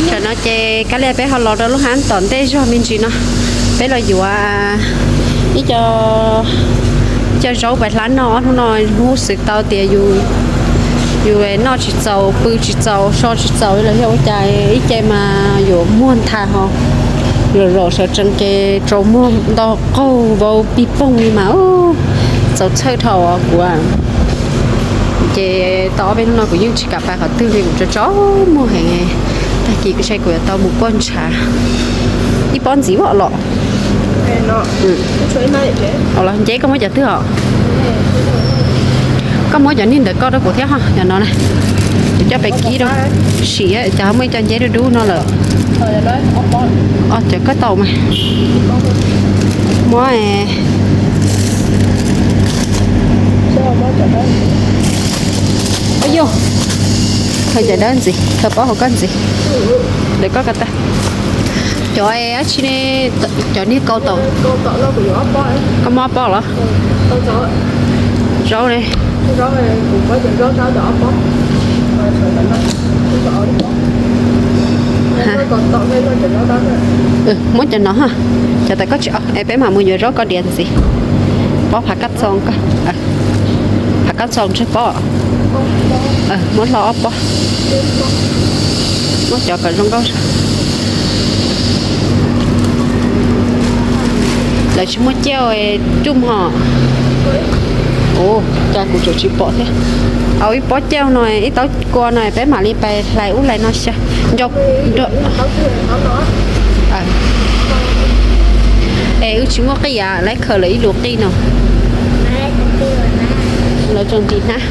Tam no ces Kab Lia peb ho los rau lub hab tom ntej zog me ntsis no, peb los yuav ib co, co zaub pais hlab noj. Ob hnub no hnub xwm tau tias yus, yus noj tsis txaus, pw tsis txaus, so tsis txaus los yog ua cas ib ce mas yuav muag nthav ho, zom zaws sawv tsees ces tsaus muag nto qaug vau pig poog li mas txaus txhawj dhau kuv. Ces tau ob peb hnub no kuv yeej tsis kam pais qhov twg li, kuv tsaus tsaus muag heev. Tag kis kuv saib kuv yuav tau mus puag ntshav ib pob ntxiv ua los. Los nceb koj muab cov twg os? Koj muab cov niag ntawm koj rau kuv thiab ho, cov no na. Kuv coj pais kib rau sim, cas ho muaj ib co nceb dub dub no lawm. Os, cov koj tau mas. Muab, yog, khaws cov dawb ntxiv, khaws pob hauv koj ntxiv. Ntawm koj ko tag. Cov dab tsi ne? Cov niag kau tom. Koj muab ob pob los? Zaub ne? Muab cov no ha, cov tawm koj tsis, es peb mam mus yuav zaub koj diav ntxiv. Pob phav kab txoos, phav kab txoos tsawg pob? Muab hlo ob pob. Muab cov kom zoo nkauj. Lawv tsis muaj cauj ruj hos. Ua cas kuv tseem tsis pom thiab. Au ib pob cauj no, ib taub kua no peb mam li pais hlais ub hlais no xyaw. Es wb tsis muaj qij, lawv khaws lawv ib lus qij no. Lawv tseem ntim hnab.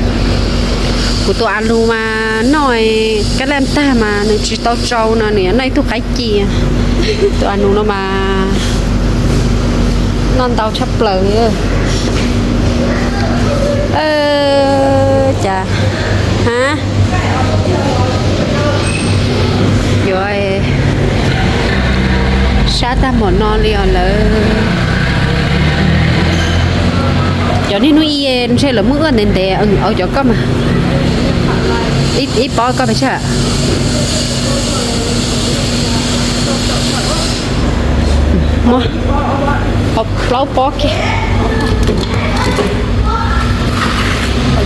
Kuv tus a lus mas noj kab laj tag mas nws tsis tau tsau no, nws yuav noj ib tug qaib ci. Tus a lus no mas noj ntau tshaj plaws. Cas, ha, yuav sab tag npaum no li os lawv. Cov niaj hnub ib ntshe lawv muab ua ntev ntev, au cov koj mas. Ib pob koj pes tsawg? Muab plaub pob kiag.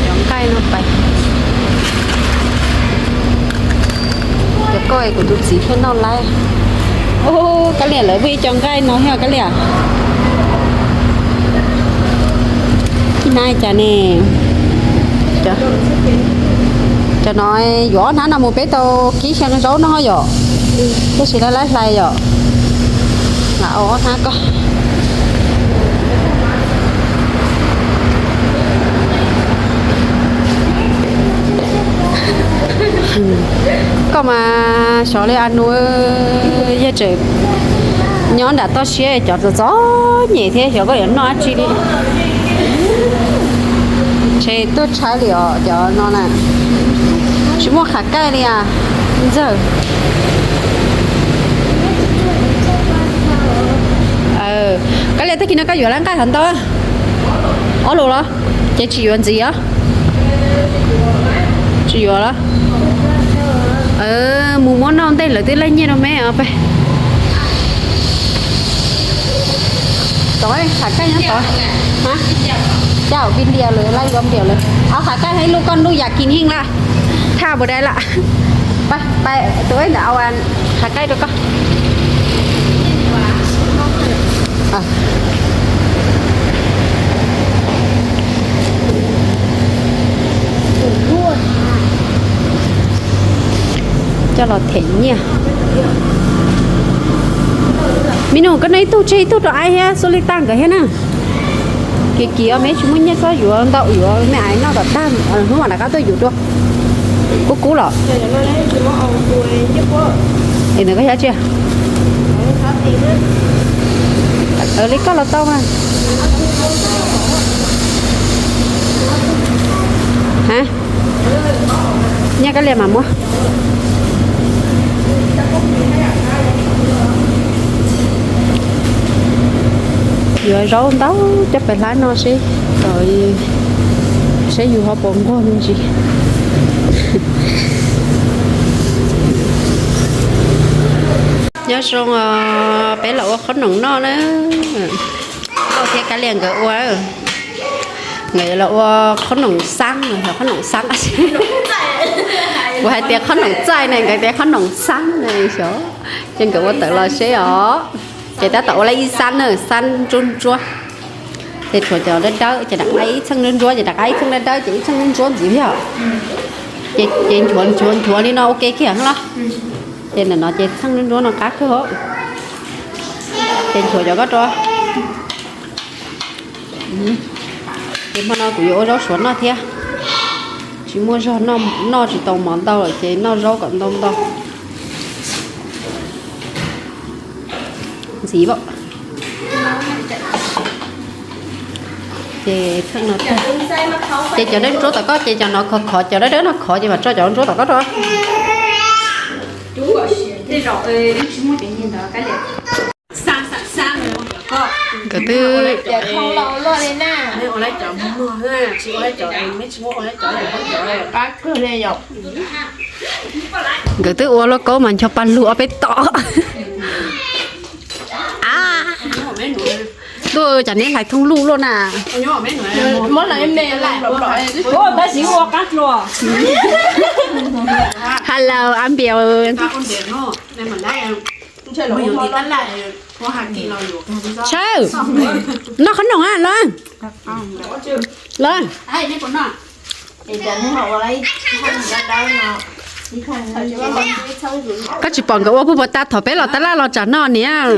Cov nqaij no pais. Cov koj es kuv tus txiv thiaj noj laib. Ub, Kab Liam lawv muaj ib co nqaij no thiab Kab Liam. Ib hnab cas ne? Cov no yuav ob hnab no mus peb tau kib xya zaub no yom. Tab sis lawv laib hlais yom. Lam ua ob hnab koj. Koj mas xyov li a nus, yog tseem nyob nram toj siab cov txom txom nyem thiab xyov koj yuav noj dab tsi li. Ntshe tuaj tshaib li os cov no na. Tsis muaj qhav kaij li as ntxawg. Kab Liam, tag kis no koj yuav lawv nqaij hov ntau? Ob lus los? Ces tsis yuav ntxiv os? Tsis yuav los? Mus muab noj ntej lawv twb laij nyiaj rau me os peb. Tod, qhav kaij nyob tod. Cau Vim Diam lawm, laij Vim Diam lawm. Au qhav kaij ib lub, koj lub yam kis heej lawm. Thaj npua dai lawm. Pais, pais tus ntawm au qhav kaij rau koj. Coj los them nyiaj. Me nus, koj noj ib tug tseg ib tug rau aib thiab xub li tag nkawd thiab na. Kis kis os, me tsis muaj nyiaj txhob yuav ntau, yuav me aiv noj kom tag, hnub mam rov qab tuaj yuav dua. Kub kub los? Es ntawd koj xyab tsi? Li koj los tau mas. Ha, nyiaj Kab Liam mas muab. Yuav zaub ntau coj pem hlab no seb, saib yus ho puas nquag me ntsis. Nyob zoo, peb los ua qhob noom noj na. Nkauj thiab Kab Lias nkawd ua, nkawd los ua qhob noom xab, qhob noom xab. Kuv hais tias qhob noom txaij ne, nkawd tias qhob noom xab ne xyov. Ces nkawd ua tawm los seb os. Ces tab tom ua lawm ib xab na, xab ntsuab ntsuab. Ces tshuav cov dawb dawb ces rov qab ib txheej ntsuab ntsuab, ces rov qab ib txheej dawb dawb ces ib txheej ntsuab ntxiv thiab. Ces nchuav nchuav nchuav li no ua ke kiag los. Ces ntawm no ces txheej ntsuab ntsuab no qab kawg. Ces nchuav cov ko rau. Ces hmo no kuv yuav ua zaub suav noj thiab. Tsis muaj zog noj, noj tsis tau mov ntau lawm ces noj zaub kom ntau ntau. Ntxiv. Ces, ces cov dawb ntsuab tom koj ces cov no khov khov, cov dawb dawb no khov ces mam tso cov ntsuab tom koj rau. Nkawd twb, nkawd twb ua lauj kaub mas ncho pa lug ob peb tom. Tuaj cas neb hlais thooj luj luaj na. Hello, Ab Npias. Sawb, noj qhob noom los. Los. Koj tsis pom nkawd ua puag puas tas thaum peb los tab laj los tsam no niam.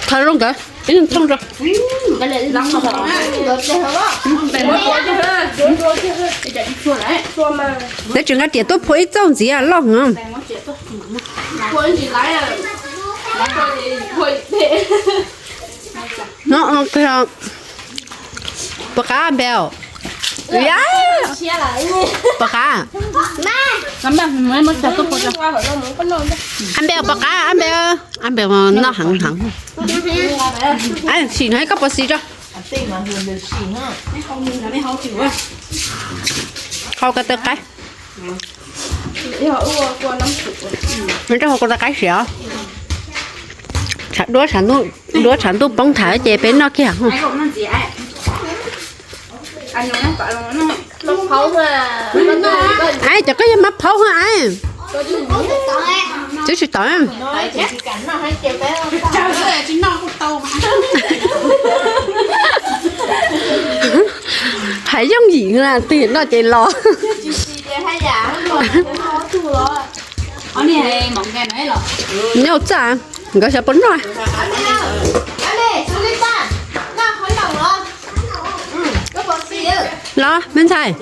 Thov zoo nkawd ib thooj rau. Neb tsis nqa riam tuaj phua ib txauj ntxiv loj heev. Puas qab Ab Npias? Puas qab? Ab Npias puas qab? Ab Npias, Ab Npias noj heev heev. Sim no koj puas xis tso. Hau ko taw qaib. Nws rau hau ko taw qaib siav. Tshav duab, duab tshav ntuj poob tham ces peb noj kiag. Ai, cov koj yog mab phaub hos ai. Twb tsis tau. Hais yooj yim na, twg noj ces los. Nyuj txaj, nkawd xyov puas noj. Los me ntxhais.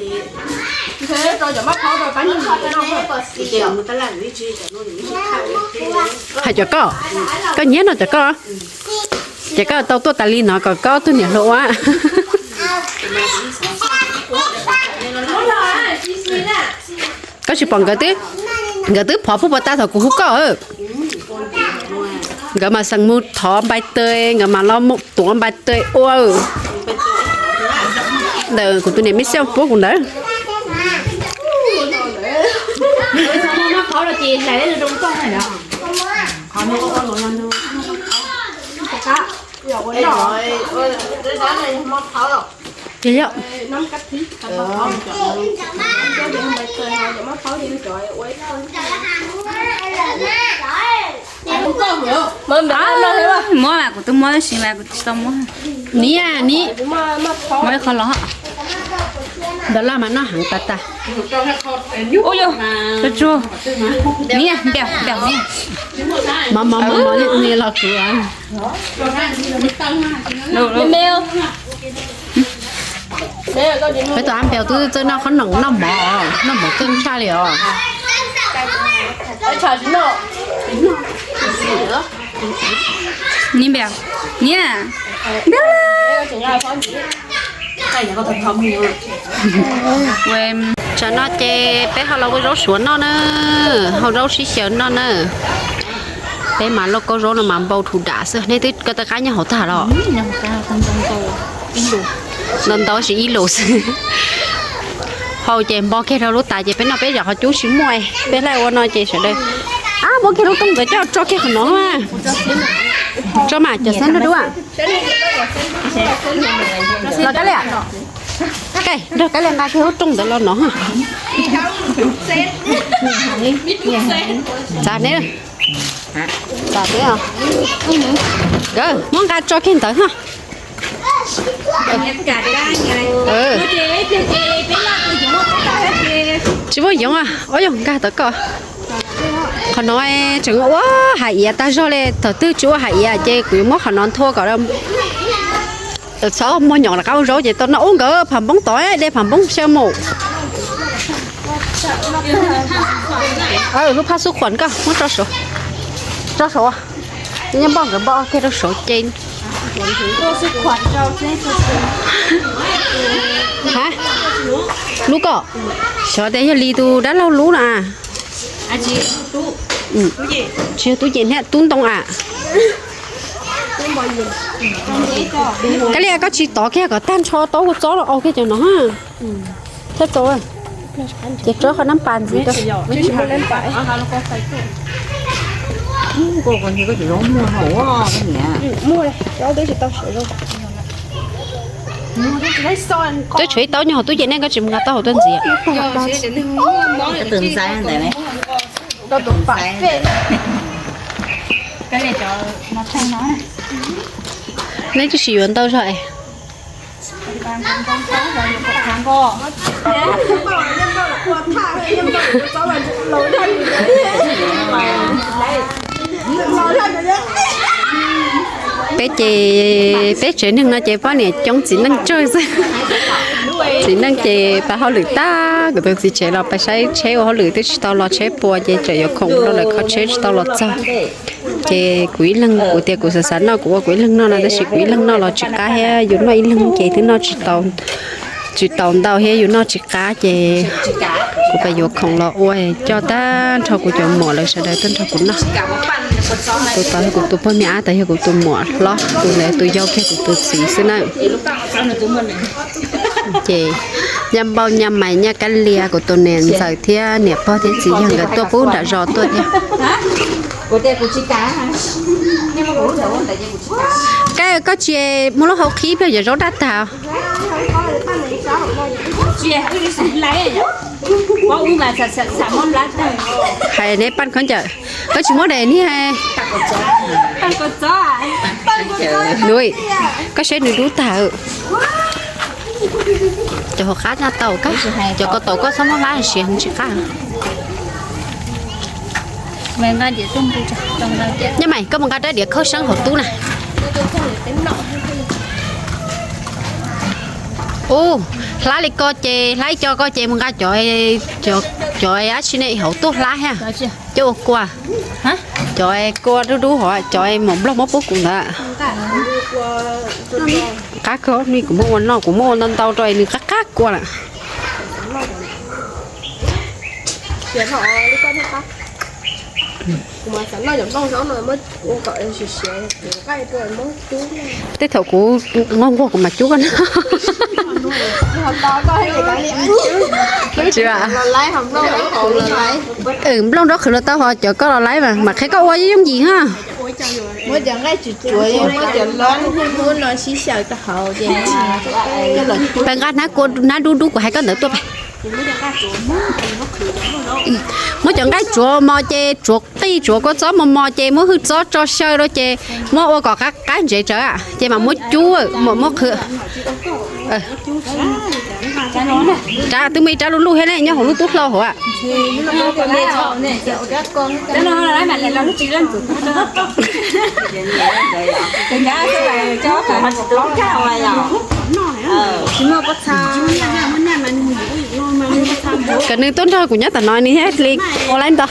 Hais cov koj, koj nyiam noj cov koj. Ces koj tau tuaj tas li no kom koj ob tug niam hluas ua. Koj tsis pom nkawd twb, nkawd twb phov puag puas tas thaum kuv hu koj. Nkawd mas xeem mus thov npai tw, nkawd mas los mus tuav npai tw ua. Ntawm kuv tus niam me xeej puab kuv ntawd. Muab mas kuv twb muab tab sis mas kuv tsis tau muab. Niam, niam, muab ib qho los. Ntawd loj mas noj heev tas tas. Ua yog, tsuag tsuag. Niam, npias npias niam. Mov mov mov mov, niam los kuv. Peb tus Ab Npias twb txawj noj qhob noom noj mov, noj mov kawg tshaj li os. Niam npias, niam npias. Tsam no ces peb ho los ua zaub suav noj na, hau zaub sib xyaw noj na. Peb mas lauj kaub zaub no mas npau thuv dam xwb, nej twb ko taw qaib nyob hauv tag los? Ntau ntau tsis ib lus xwb. Hau ces npo kiag rau lub tas ces peb noj peb zam qhov cub tsis muaj, peb laij ua no ces sawv daws. Ab, muab kiag lub rooj ntawd coj tso kiag qhov no. Tso mas cov xab nrub dub. Los Kab Lia, nrog Kab Lia nqa kiag lub rooj ntawd los no. Txav ne, txav ne. Muab nqa tso kiag ntawd no. Tsis muaj yoov, ob yoog nkag tawm koj. Qhov no tseem ua hav iav tag zog li, thaum twg tsis ua hav iav ces kuv yuav muab qhov no nthua kom txhob muaj nyom rov qab ua zaub ces tau noj. Ub, nkawd pham npoob tod, de pham npoob xyaw mus. Lub phaj xub khuam koj muab tso saud, tso saud. Nyob npoj nkawd npoj kiag rau saud ces. Ha, lub koj, xyov tias yog li tus dab laug lub na. Tsis yog tub ces niag tub ntoo a. Kab Lia, koj tsis tov kiag kom tag nrho taub kua txob los au kiag cov no. Thiab tau, ces tso qhov nab pas ntxiv rau. Twb tshuav ib taub nyob hauv tub ces nej koj tsis mus nqa taub hauv tuaj ntxiv. Nej twb tsis yuav ntau zog es. Peb ces peb tsev neeg no ces poj niam coob txiv neej tsawg xwb. Txiv neej ces pab hauj lwm tag, kuv tus txiv tsev los pab saib tsheb ua hauj lwm twb tsis tau los tsheb puas ces tseem yuav khoom rau lawv kho tsheb tsis tau los txog. Ces kuv ib leeg, kuv tias kuv xav xav noj kuv ua kuv ib leeg noj no tab sis kuv ib leeg noj los tsis qab thiab yus noj ib leeg ces twb noj tsis tau ntau thiab yus noj tsis qab ces kuv pab yuav khoom los ua coj tag nrho kuv cov muam lawv sawv daws tuaj nrog kuv noj. Tus tod yog kuv tus pog niam, ab tod yog kuv tus muam hlob, tus ntawd tus yau kiag kuv tus txiv xwb na. Ces nyaj npauj nyaj mais nyaj Kab Lia kuv tus niam ntxawm thiab niam pog thiab txiv yawg nkawd tuaj pub nram zos tuaj thiab. Kab, koj tsis muab lub hau qhib pliag cov zaub daj tag. Hais neb paj khaub ncaws, koj tsis muab daim niag. Koj saib nws dub tag. Cov hauv qab noj tau, cov ko taus koj txhob muab hlab siav tsis qab. Nyaj mais, koj mus nqa rab diav khawb seeb hauv tub na. Ub, hlab li ko ces hlab ib co ko ces mus nqa cov, cov dab tsi ne hauv tuaj hlab thiab. Cov ua kua, cov kua dub dub hov, cov maum nploog muab pub kuv ntawd. Qab kawg, kuv muab ua noj, kuv muab ua ntau ntau rau es nws qab qab kua lawm. Tej thaum kuv nquag nquag kuv mam cub koj na. Nplooj nraub qhwv los tau ho cov koj los laib mas mam qhia koj ua yooj yim ha. Pab nqa hnab kua hnab dub dub kuv hais koj ntawd tuaj pab. Muab cov nqaij tsuav mos ces tsuav qij tsuav kua txob mos mos ces muab hwj txob tso xyaw rau ces muab ua kom qab qab ntsev tsawv ces mam muab cub, mam muab qhwv. Rab twb muaj ib rab luj luj thiab ne nyob hauv lub tub hlau hauv. Kom nws tuaj nrog kuv nyob tom no nws thiaj li ua laib ntau.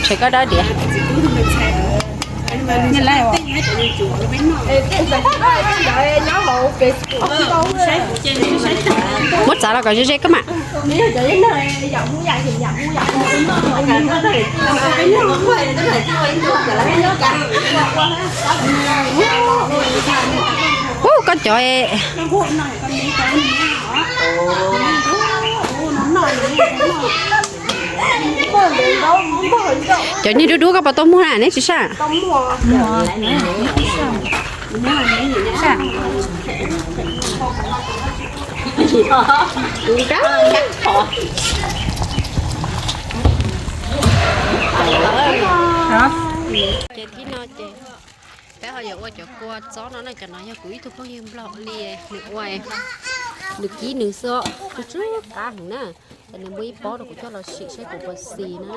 Tshem koj dab diav. Muab txav los kom ze ze koj mam. Ub, koj cov. Cov niag dub dub koj puas tau muag na, neb tsis saj? Ces thib no ces peb ho yuav ua cov kua txob no na. Cov no yog kuv ib tug phooj ywg nplog li, nws ua, nws kib nws xwb, tsw tsw qab heev na. Ces nws muaj ib pob rau kuv coj los sim saib kuv puas xis na.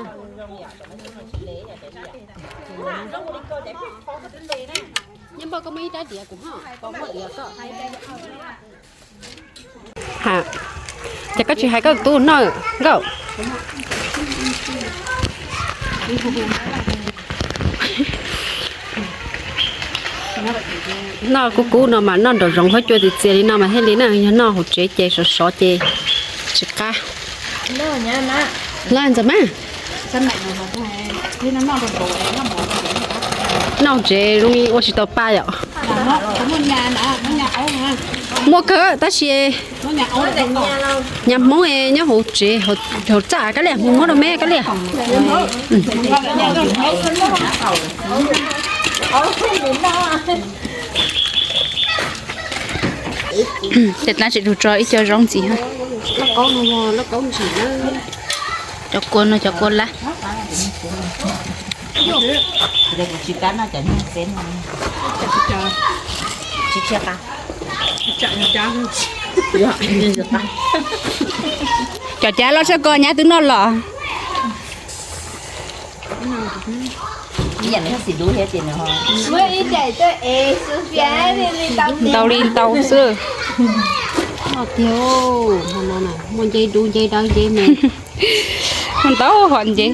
Nyob npaj koj muaj ib rab diav kuv ho muaj diav koj. Ces koj tsis hais koj tus tub noj nkauj. Noj kub kub no mas noj nraum zoov huab cua txias txias li no mas thiaj li na, yog noj hauv tsev ces sov sov ces tsis qab. Los ntxawm mas, noj hauv tsev zoo li ua tsis tau pa yom. Muaj kawg tab sis nyab Hmoob nyob hauv tsev, hauv txaj kab liam, mus muab rau me kab liam. Ces tab sis tso ib co zaub ntxiv. Cov kua no cov kua lab. Cov cav loj tshaj ko nyab twb noj los. Ntau li ntau xwb. Tiag, muaj nce dub nce dawb nce me. Muaj ntau hom nce.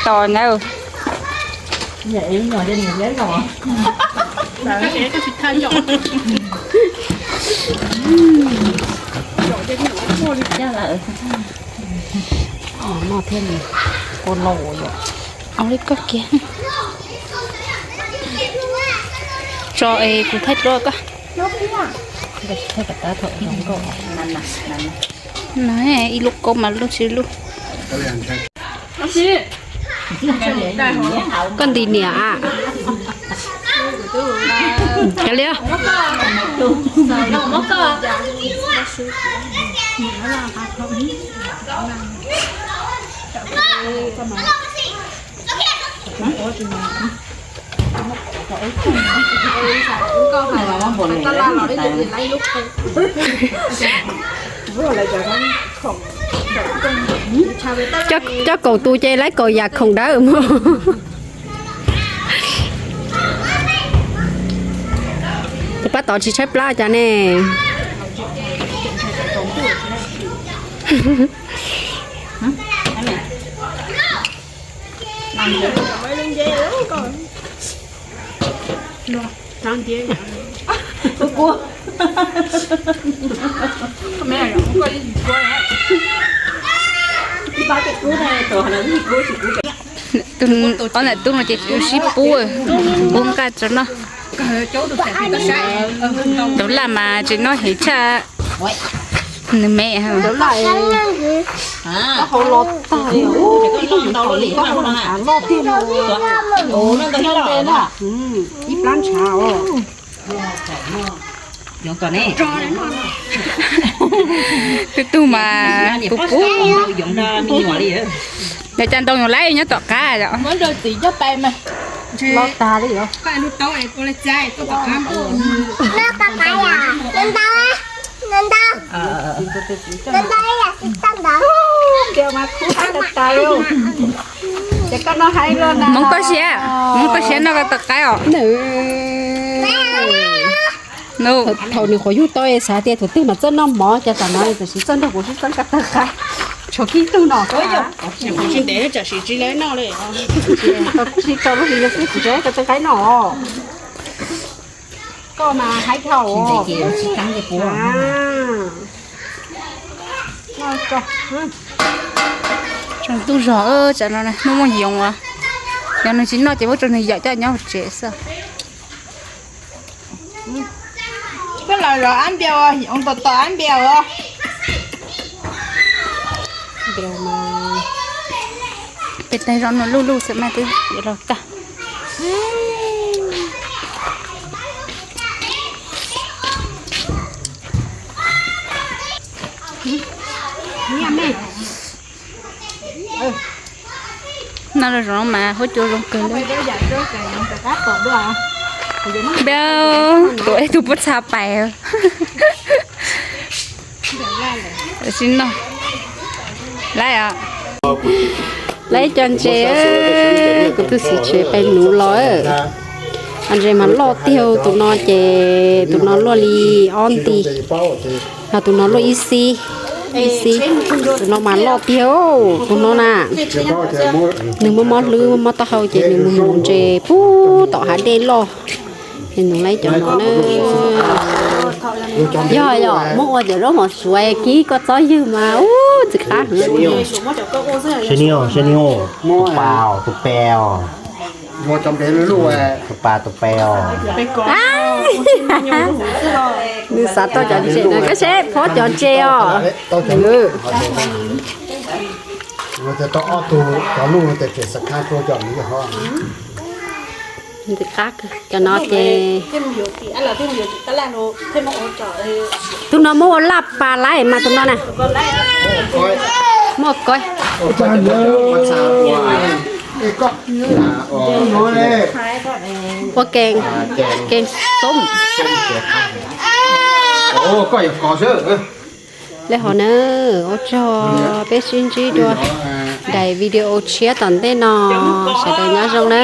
Tos na. Noj thiab, kua no yom. Au li koj kiag. Tso es kuv thaij duab koj. No ib lub koob mas lub tsis lub. Koj nti niam a. Kav liam. Coj kaum tus ces laib kaum yam khoom dawb mus. Ces pab tod tsis tshaib plab cas ne. Ob niam tub no ces tu sib pub, pub nqaij tso noj. Cov laj mas tsis noj heev tshaj nws me. Ib plab ntshav. Tus tug mas pub pub. Yog cas ntoo yuav laib nyob tom qab yom. Hmoob toj siab, Hmoob toj siab noj koj tom qab os. Thaum nws quav yug tau xav tias thaum twg mas txawj noj mov, cas tam no tam sim txawj nrog kuv sib txeeb koj tom qab. Tshuav kib tug no, tsis ntev tsam sim tsis lawv noj li. Tsis tau lub hlis no xwb kuv tseem tau tej qaib noj. Koj mas haib dhau. Tsis ntev ces tsis tau ces puas. Tsaus ntuj zog, tsam no muaj muaj yoov os. Yog nws tsis noj ces muab rau nws yawm coj nyob hauv tsev xwb. Koj los zov ab npias, yoov tom tom ab npias os. Peb tag zov no luj luj xwb mas twb yuav los kaj. Noj los zoo no mas huab cua zoo kawg li. Npia, tus ib tug pob txha pais. Sim no lawv, lawv cov ntses, kuv tus txiv tsev pem nuv los. Cov ntses mas loj tiag, tus no ces tus no luaj li ob nti, ho tus no luaj ib xib, ib xib. Tus no mas loj tiag, tus no na. Nws muaj mob hlwb muaj mob taub hau ces nws mus nuv ntses puag tom hav dej loj. Es nuv lawv cov no na. Yog yog muab ua cov zaub mov suav kib koj txob ywg mas ub txiv qab. Tus pas, tus pe os. Tus pas tus pe os. Nws xav tau cov ntses no, koj seb phob cov ntses os. Ntxim qab kawg. Cov no ces tus no muab ua laj pas lawm mas tus no na. Muab ua koj, ua kev, kev xoob. Lawm hov na, ua tsaug, peb sib ntsib dua daim video tshiab tom ntej no, sawv daws nyob zoo na.